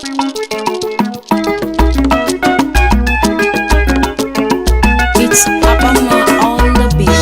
It's Papa Ma on the beat.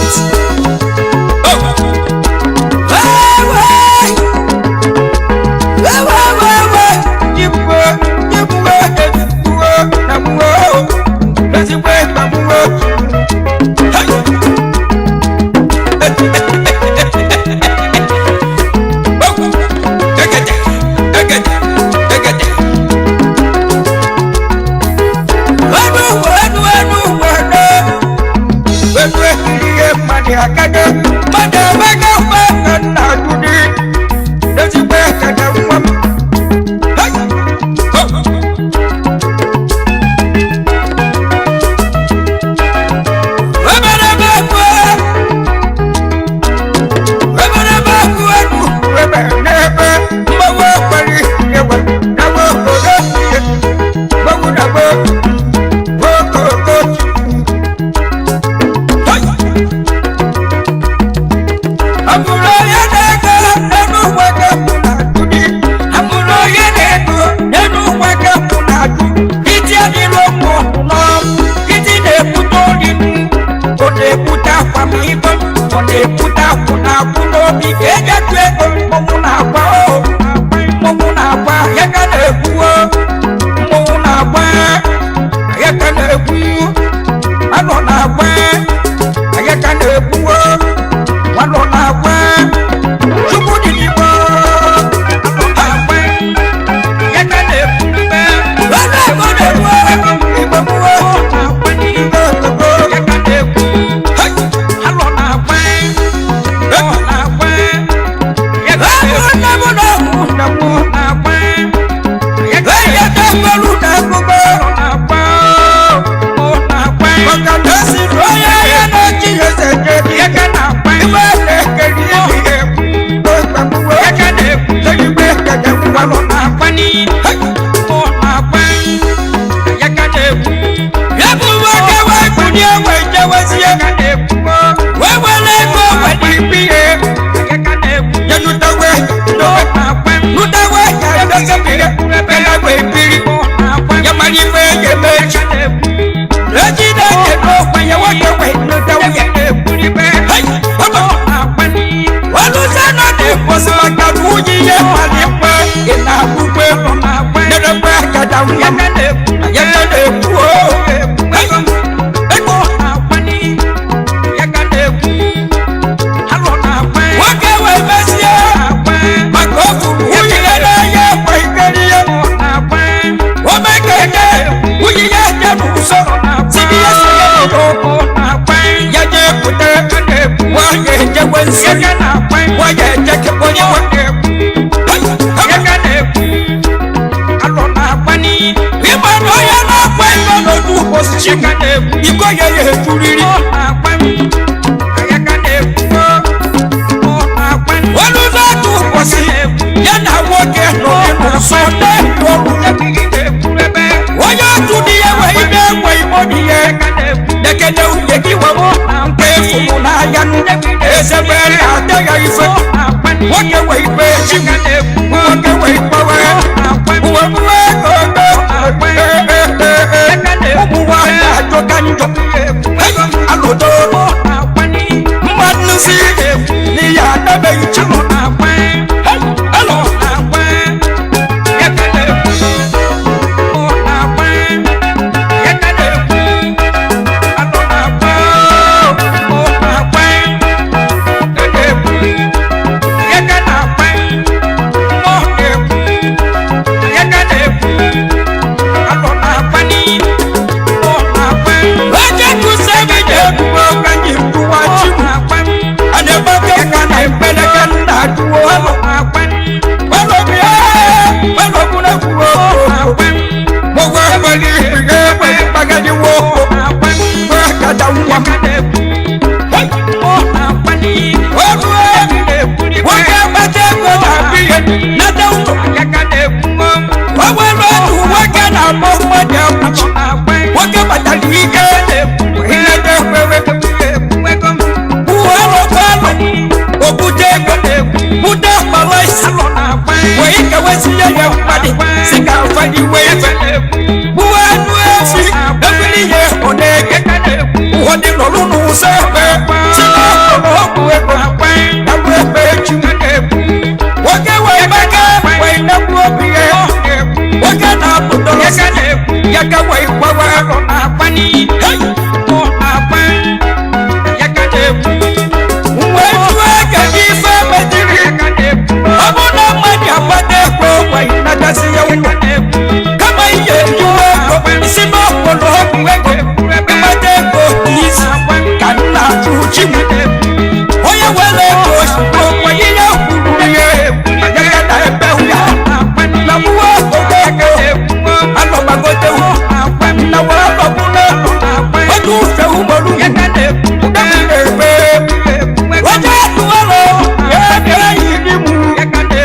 ụwa ịnagasị ya ụlọ kama ihe iwe ego isi n'ọkpọrọ ọgwụ ego ịgbata ego isi ka nna achụ chi m onye were ego ozugbo ihe kwuru ihe ya na ebe ya na mụwa ogo ego alọgbagotewu na wee alọgbuna ojú ufe umoru ebe onye atụọlọ ebe yiri mu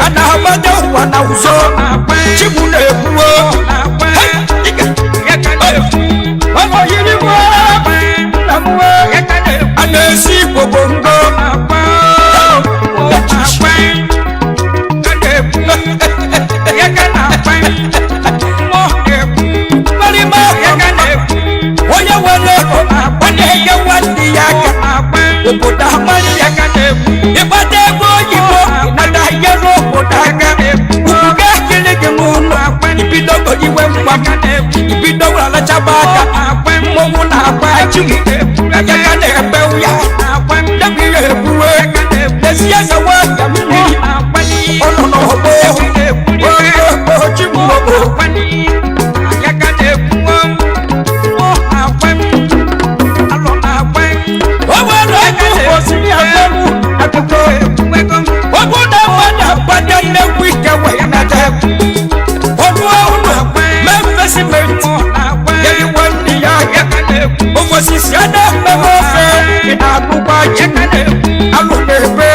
a na-agbado ụwa na ụzọ chigbu na-ekwuo ọnọ yiri mu nna m a na-esi igbo ngo. Onye nwere ego ọ na-enye nwanne ya aka obodo amara ya ịgbata ego oyibo nata nyere obodo aka ugwu ga-akịrị gị n'ụlọ ibidogo iwe ngwa ibido alachaba aka mmọnwụ na-agba chi aka na-ebe ya debiri ebuwe ezi eze nwata mmiri ọ nọ n'ọgbọ chimụogbo. O nwere ego osiri agbọrụ akụkọ ọbụ na mmadụ agbada nnekwu ike wee nata ọrụ ụlọ mee investment yeri nwanne ya ofosisi a na-ememe ofe ị na-akpụkwa ji alụ na-ebe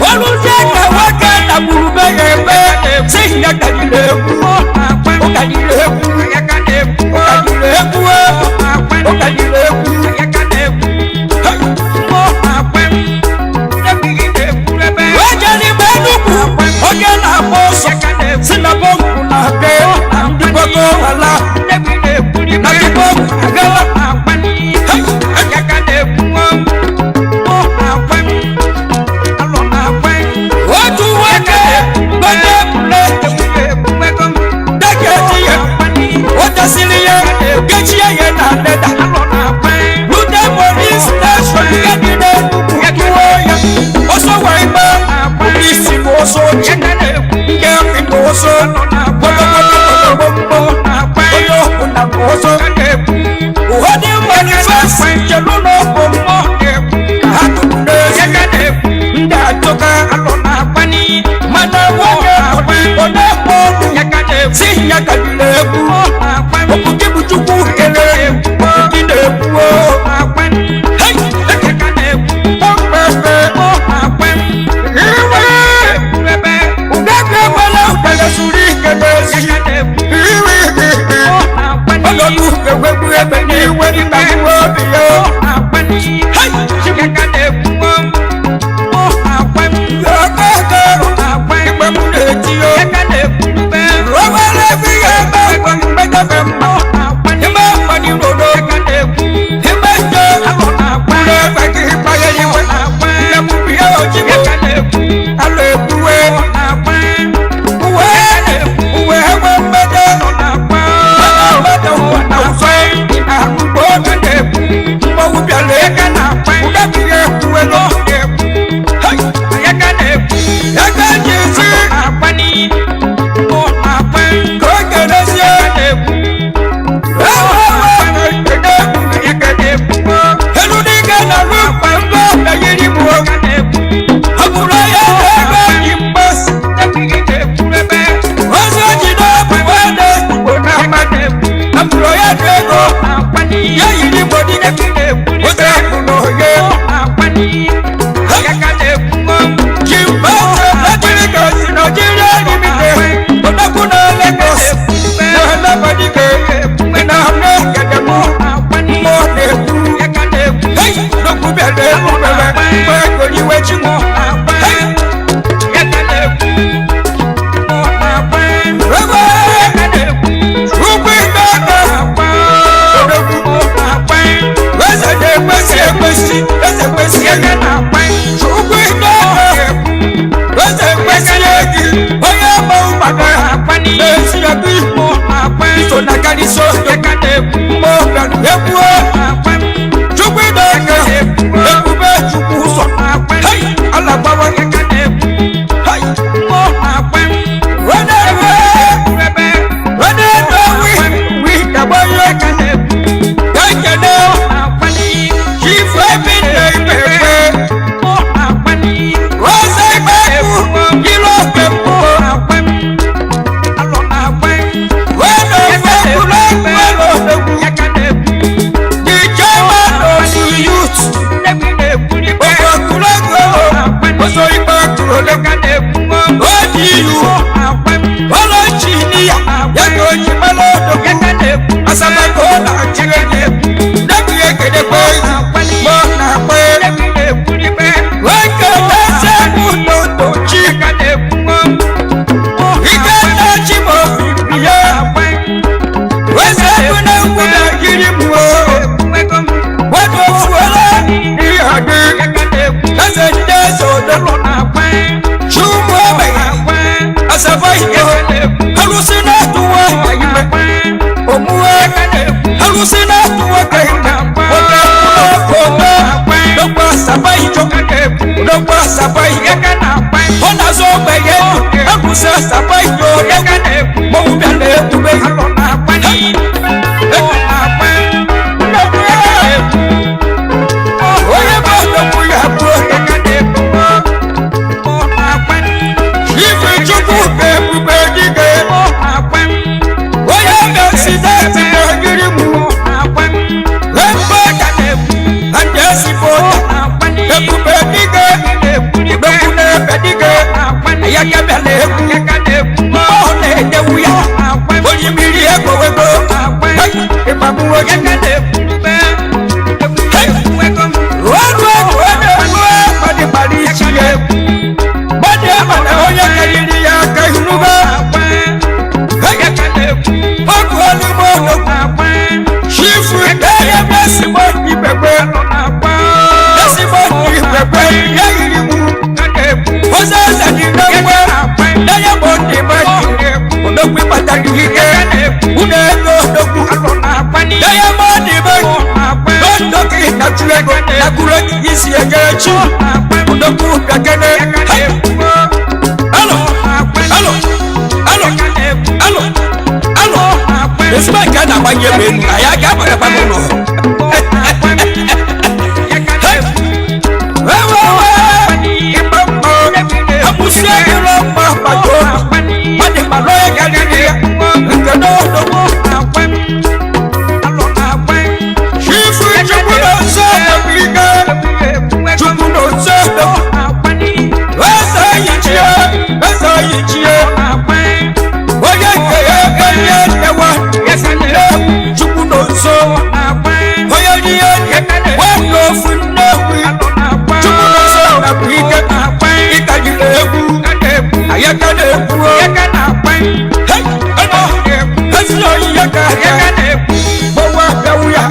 olùdíje nwoke dagburu be ya ebe si ya karịrị egwu ọ karịrị egwu ọ karịrị egwu ọ karịrị egwu. Wejere m Enugwu oge na-agba ọsọ si na bọnkụ na-abịa ndị Boko Haram na ndị Boko Haram. Otu nwoke gote pleti deketi ya o desiri ya kechie ya na leda rute polis steshọn nke dị n'Enugwu tụọ ya ọsọ wee gbaa polisi bụ ọsọ chi nke amị bụ ọsọ gbọgbọgbọgbọgbọgbọ onye ọbụla bụ ọsọ ụfọdụ manifesti chelu n'ọkụ mmụọ ka ha tụrụ n'ezi ndị achọka mana nwoke ọ na-ekpo ọkụ si ya karịrị egwu okwu bụ chukwu kere okwu na-ekwu iwe ụgagụ egbela ụgbere suru. Karịsịa odogwu mgbe ọ bịara egwu Chukwu ịdọka ebube Chukwu ụzọ. Hey, ala gbawa. Hey, whenever, whenever we gbawa ekene Chief ebi na ikpekpe Rose ikpeku ilo okpekpo wena ofekwu n'ekwelo odogwu. The chairman of the youth Okokulego Oso ikpeku odogwu ODU Ọlọ́chì níyà yàtọ̀ òjì mọ́lá odogwu Asabako na-achị Dẹ́bi ekele pé mọ́ na pé Weke lẹ́sẹ̀ mú tòótọ́ chi Ike na-achị mọ̀ fìfì ya Wese kú na nkwu na yiri mu o Wẹ́nu ofuola ní àdé Lẹ́sẹ̀ ndị eze odogwu Chumu ebe Asaba iko Alụsị na-atụwa ime Omuwe Alụsị na-atụwa ka ime Nwoke kwụrụ ome Dokwa asaba ijo Dokwa asaba ijo Ọ na-azọ ogbenye Alụsị asaba ijo Mọnwụ bịa na-ekwube. Onye bụ odogwu ya bụ Ife Chukwu ka ebube dike. Onye ga-esi na-egiri mụ Ebe and ezigbo ebube dike odogwu na-ebe dike ayaka bịala egwu mmụọ na-edewu ya onye mmiri egowego ịgbagbuo gị ọrụ ego na-egbu mmadụ gbara ichi ya mmadụ ama na onye karịrị ya aka iruba ọgụ olugbo odogwu chifu ya mesigbo ibegbe mesigbo ibegbe ya yiri mụ ọzọ eze dị n'egbe n'enye bụ ndị mmadụ odogwu ịkpatara ike unu ego odogwu n'enye bụ ndị mmadụ n'otu ka ịnachụ ego nakwuru isi ejere chi odogwu bịakene. Alo alo alo alo alo, ezigbo nke a na-agbanye ebe elu anyị aga agbagaba n'ụlọ. Amusi adịrọ mma maka obi mmadụ mara onye karịrị ya nke n'odogwu. Chifu Chukwu na nso ike Chukwu na nso eze yichie eze yichie onye nke ya onye nnewa nne Chukwu na nso onye rie nwanne ofu nnewi Chukwu na nso nakwa ike ịkagide egwu ayaka na-ekwu Hey, eno, ezi oyi ya ka aka gbọwa abịawu ya.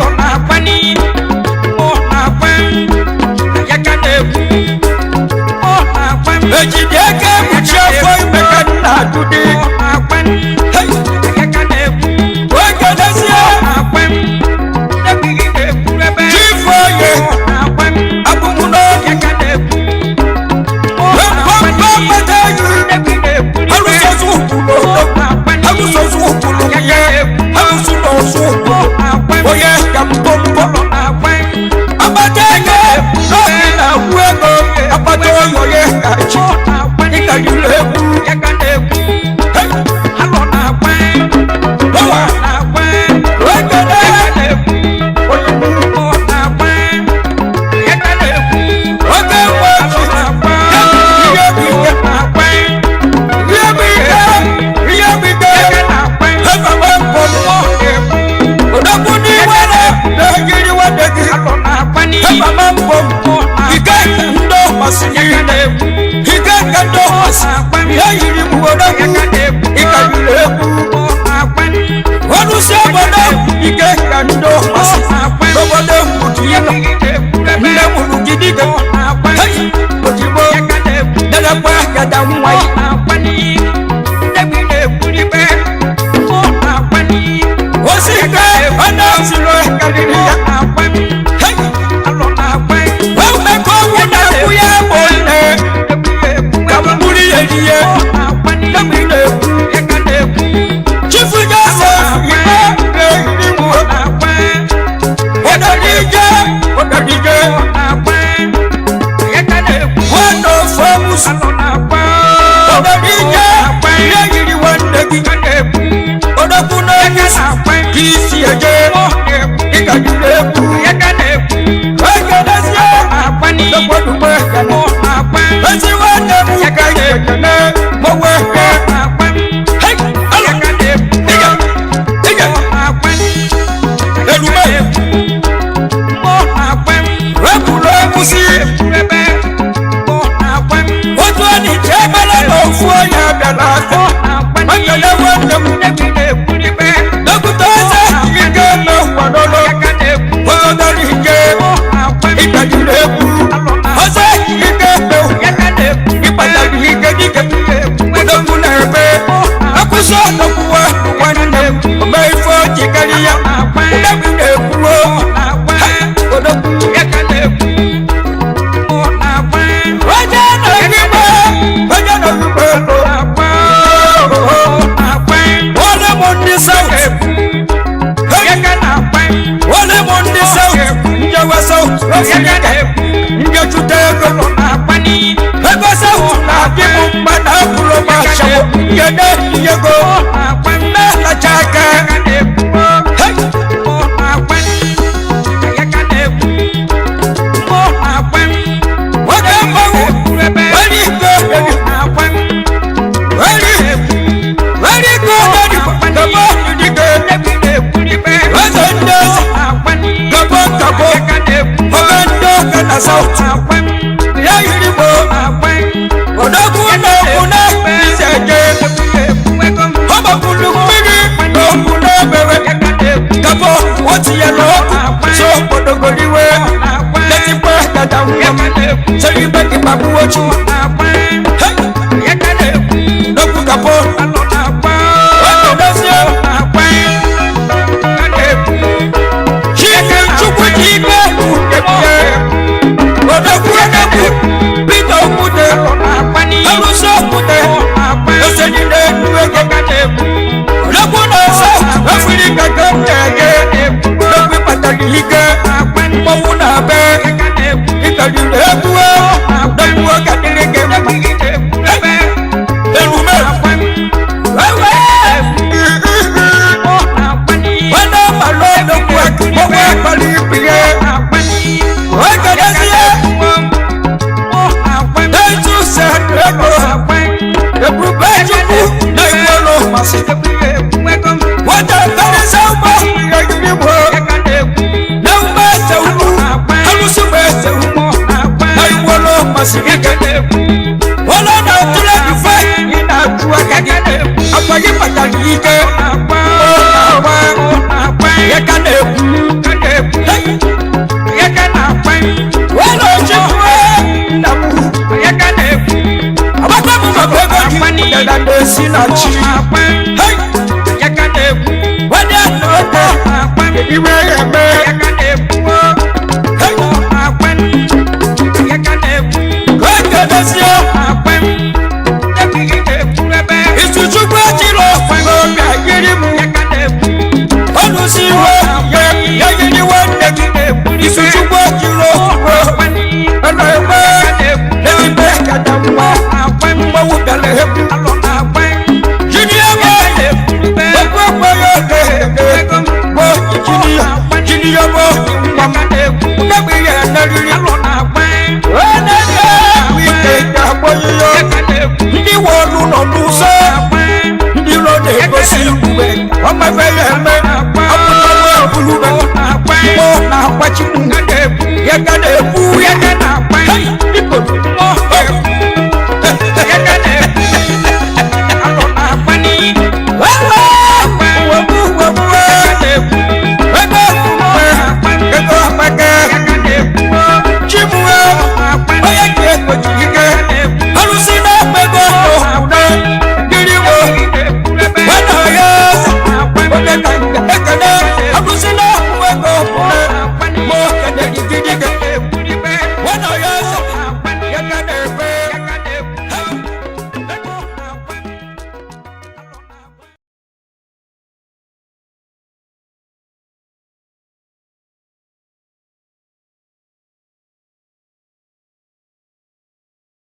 Ejide aka ekpuchi afọ ime ka nna adụdị. Hey, oge n'ezie chifu oye abụmụ n'oge mkpọmkpọ mkpata enyi alụsọsọ ụkwụrụ alụsọsọ ụkwụrụ ya alụsọ n'ọsọ ụkwụrụ onye ka mkpọmkpọ akpata ego n'oge na-akwụ ego akpata oyo ya ka chi ịkarịrị egwu. Hey, ọwa oge na oge mgbe ihe bụ ike ihe bụ ike ihe bụ ike efebe mbọ odogwu n'iwe na-egiri nwanne gị efebe mbọ ike ndị ọmasị ike ka ndị ọmasị ihe yiri m odogwu ịkarịrị egwu ọlụsị obodo ike ka ndị ọmasị obodo mkpuchi ya nne mụrụ gị dike. Hey, ozugbo dedekwa gada nwa ya. kpatara ya odogwu na-ekwuo odogwu onye nọgide onye nọgide wọlé mụ ndị South wọlé mụ ndị South njewe South Africa njechute ego ego South na-adị m mma na akwụrụ m ashawo nye na-etinye ego na-alacha aka. Hey! Nwoke mmanwụ nwere ike nwere nwere ike gaba dike eze ndị eze gaba gaba oge ndị ọka na South ya yiri mo odogwu na-ekwu na ise je ọ gbakwuru mmiri na okwu na-emewe gaba o tinyere ọkụ so kpọdogoriwe letikwa dada nwa m sori ibe gị gbagbuo chu. N'okwu gaba ogedozie Chike Chukwu ji ike ebie odogwu odogwu Peter Okwute Arụsị Okwute osonye na-ekwu ego odogwu na South Africa ka m na-ege odogwu kpatara ike mmọnwụ na-abịa ịkarịrị egwu odogwu oge dịrị gị mma erume wewe wana malo odogwu ọgwụ akpali ibie ogedezie etu se ego ebube Chukwu na iwere masị wata karịsịa ụgbọ yiri gbo na mgbe ese ugwu alụsị mgbe ese ugwu na iwere masị ike wọlé na tụlẹ̀ dùfẹ́ ị na-atụ aka gị akwa gị kpatara ike ọ na-agba ya ka na-ekwu wọlé ochukwu nna m agbata m maka ego gị dada na-esi na chi. Hey! Wọ́n ní ọ̀pọ̀ ìwé ẹ̀mẹ́. Hey! Kọ́ńtẹ̀dẹ́sí ọ́. Ìtútùgbọ́ ti lọ ọbẹ̀ àyírí mu. Olùsíwọ́ yẹ yẹ́yìí wọ́n dẹ́gi. Ìtútùgbọ́ ti lọ ọ̀nà ẹ̀mẹ́. Lẹ́yìn bẹ́ẹ̀ kàdà mọ́. Mọ́wó bẹ̀rẹ̀ ẹ̀kú. Jìnnìyà mọ́. Gbogbo ọ̀pọ̀ yóò dé ẹ̀kẹ́. Mọ́ jìnnìyà jìnnìyà mọ́. Ndẹ́gbẹ̀ yẹn lẹ́rìí. Wọ́n lẹ́yìn wíkẹ̀ ìdàgbọ́ yíyọ. Ndị wọlụ nọ n'ụsọ. Ndị iro na-egosi igwe. Ọma ebe ya eme. Ọpụtawa ebulube. Mmụọ na-agbachi m. Ya ga na-ekwu.